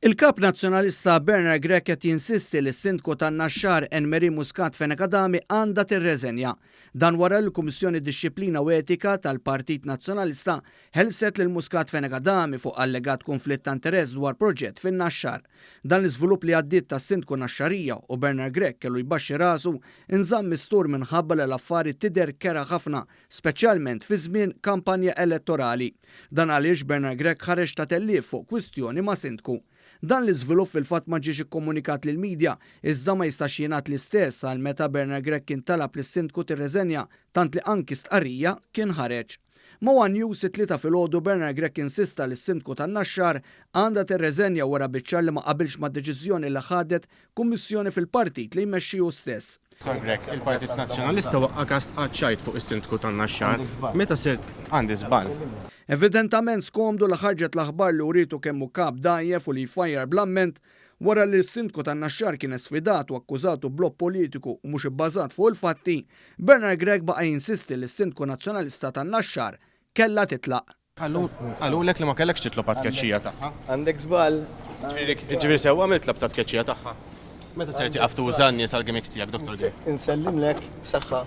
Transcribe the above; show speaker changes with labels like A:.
A: Il-Kap Nazzjonalista Bernard Grech qed jinsisti li s-Sindku tan-Naxxar Anne Marie Muscat Fenech Adami għandha tirreżenja. Dan wara li l-Kummissjoni Dixxiplina u Etika tal-Partit Nazzjonalista ħelset lil Muscat Fenech Adami fuq allegat kunflitt ta' interess dwar proġett fin-Naxxar. Dan l-iżvilupp li għaddiet tas-Sindku Naxxarija u Bernard Grech kellu jbaxxi rasu nżamm mistur minħabba li l-affari tidher kerha ħafna speċjalment fi żmien kampanja elettorali. Dan għaliex Bernard Grech ħareġ ta' tellief fuq kwistjoni ma' Sindku. Dan l-iżvilupp fil-fatt ma ġiex ikkomunikat lill-media, iżda ma jistax jingħad l-istess għal meta Bernard Grech kien talab lis-Sindku tirreżenja, tant li anki stqarrija kien ħareġ. Ma' one News it-Tlieta filgħodu Bernard Grech insista li s-Sindku tan-Naxxar għandha tirreżenja wara biċ-ċar li ma qabilx mad-deċiżjoni li ħadet Kummissjoni fil-partit li jmexxi hu stess.
B: Sur Grech, il-Partit Nazzjonalista waqqa' każ tqaċċajt fuq is-Sindku tan-Naxxar. Meta ser Għandi żball.
A: Evidentament skomdu li ħarġet l-aħbar li urietu kemm hu kap dgħajjef u li jfajjar bl-amment wara li s-Sindku tan-Naxxar kien sfidat u akkużatu b'logħob politiku u mhux ibbażat fuq il-fatti, Bernard Grech baqa' jinsisti li s-Sindku Nazzjonalista tan-Naxxar kellha titlaq.
B: Qalulek li ma kellekx titlob għat-tkeċċija tagħha.
C: Għandek żball.
B: Ġifieri sewwa għamilt tlab ta' tkeċċija tagħha. Meta ser tieqaf tuża n-nies għall-gimmicks tiegħek, Dottor Grech?
C: Insellimlek, saħħa.